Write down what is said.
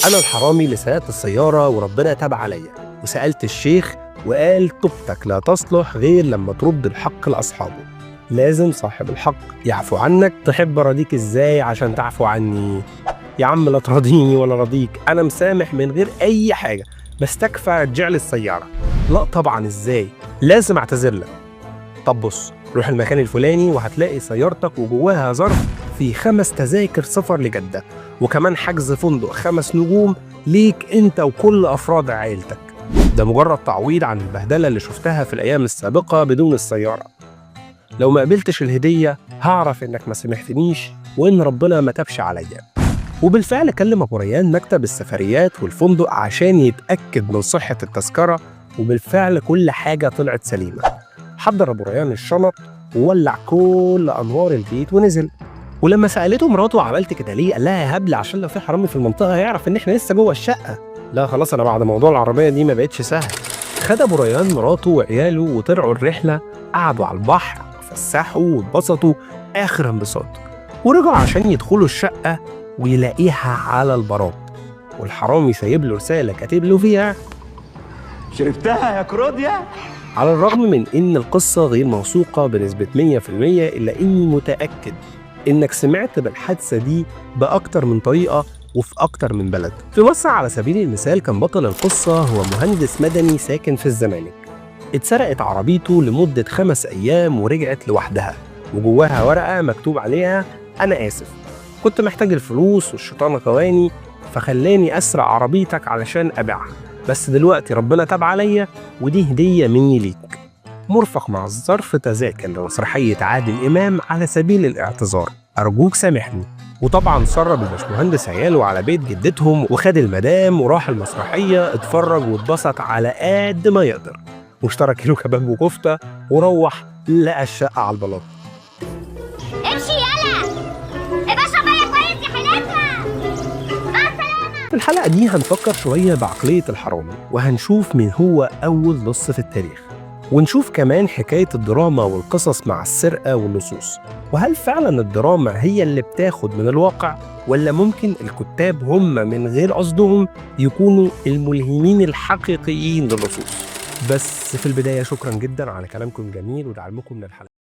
انا الحرامي اللي سرقت السيارة وربنا تاب عليا، وسالت الشيخ وقال توبتك لا تصلح غير لما ترد الحق لاصحابه، لازم صاحب الحق يعفو عنك. تحب اراضيك ازاي عشان تعفو عني؟ يا عم لا تراضيني ولا راضيك، انا مسامح من غير اي حاجة، بس تكفى رجع لي السيارة. لا طبعا ازاي، لازم اعتذر لك. طب بص، روح المكان الفلاني وهتلاقي سيارتك وجواها ظرف فيه 5 تذاكر سفر لجدة، وكمان حجز فندق 5 نجوم ليك انت وكل افراد عائلتك. ده مجرد تعويض عن البهدلة اللي شفتها في الايام السابقة بدون السيارة. لو ما قبلتش الهدية هعرف انك ما سامحتنيش وان ربنا ما تابش عليا. وبالفعل كلم ابو ريان مكتب السفريات والفندق عشان يتأكد من صحة التذكرة، وبالفعل كل حاجة طلعت سليمة. حضر ابو ريان الشنط وولع كل انوار البيت ونزل. ولما سالته مراته عملت كده ليه، قال لها يا هبل عشان لو في حرامي في المنطقة هيعرف ان احنا لسه جوه الشقة. لا خلاص انا بعد موضوع العربية دي ما بقتش سهل. خد ابو ريان مراته وعياله وطلعوا الرحلة، قعدوا على البحر وفسحوا واتبسطوا اخر انبساط، ورجعوا عشان يدخلوا الشقة ويلاقيها على البراد، والحرامي سايب له رسالة كاتب له فيها شربتها يا كروديا. على الرغم من إن القصة غير موثوقة بنسبة 100%، إلا إني متأكد إنك سمعت بالحادثة دي بأكتر من طريقة وفي أكتر من بلد. في مصر على سبيل المثال كان بطل القصة هو مهندس مدني ساكن في الزمالك. اتسرقت عربيته لمدة 5 أيام ورجعت لوحدها، وجواها ورقة مكتوب عليها أنا آسف، كنت محتاج الفلوس والشيطان غواني فخلاني أسرق عربيتك علشان أبيعها، بس دلوقتي ربنا تاب عليا ودي هدية مني ليك. مرفق مع الظرف تذاكر لمسرحية عادل إمام على سبيل الاعتذار، أرجوك سامحني. وطبعا سرب الباشمهندس عياله على بيت جدتهم وخد المدام وراح المسرحية، اتفرج واتبسط على قد ما يقدر، واشترى كيلو كباب وكفتة وروح لقى الشقة على البلاط. امشي يلا يا باشا، مية كويس يا حالتها. مع السلامة. في الحلقة دي هنفكر شوية بعقلية الحرامي، وهنشوف مين هو أول لص في التاريخ، ونشوف كمان حكاية الدراما والقصص مع السرقة واللصوص، وهل فعلا الدراما هي اللي بتاخد من الواقع، ولا ممكن الكتاب هم من غير قصدهم يكونوا الملهمين الحقيقيين للصوص. بس في البداية شكرا جدا على كلامكم الجميل ودعمكم للحلقة.